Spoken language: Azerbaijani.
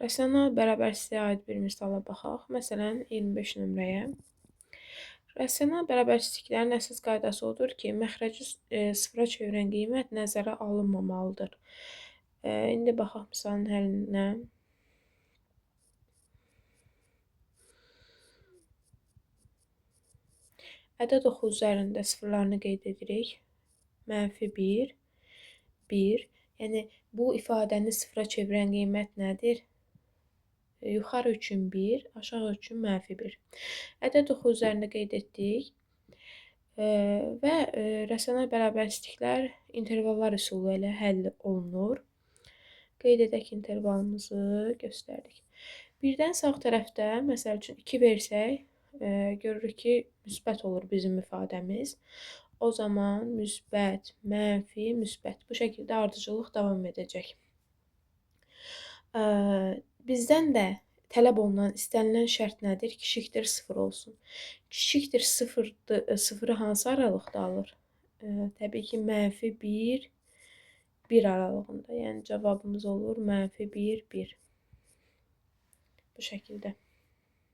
Rasional bərabərsizliyə aid bir misala baxaq. Məsələn, 25 nömrəyə. Rasional bərabərsizliklərin əsas qaydası odur ki, məxrəci sıfıra çevirən qiymət nəzərə alınmamalıdır. İndi baxaq misalın həllinə. Ədəd oxu üzərində sıfırlarını qeyd edirik. Mənfi 1, 1. Yəni, bu ifadəni sıfıra çevirən qiymət nədir? Yuxarı üçün 1, aşağı üçün mənfi 1. Ədəd oxu üzərində qeyd etdik. Və rasional bərabərsizliklər intervallar üsulu ilə həll olunur. Qeyd edək intervalımızı göstərdik. Birdən sağ tərəfdə, məsəl üçün 2 versək, görürük ki, müsbət olur bizim ifadəmiz. O zaman müsbət, mənfi, müsbət. Bu şəkildə ardıcıllıq davam edəcək. Bizdən də tələb olunan, istənilən şərt nədir? Kiçikdir 0 olsun. Kiçikdir 0-ı hansı aralıqda alır? Təbii ki, mənfi 1, 1 aralığında. Yəni, cavabımız olur mənfi 1, 1. Bu şəkildə.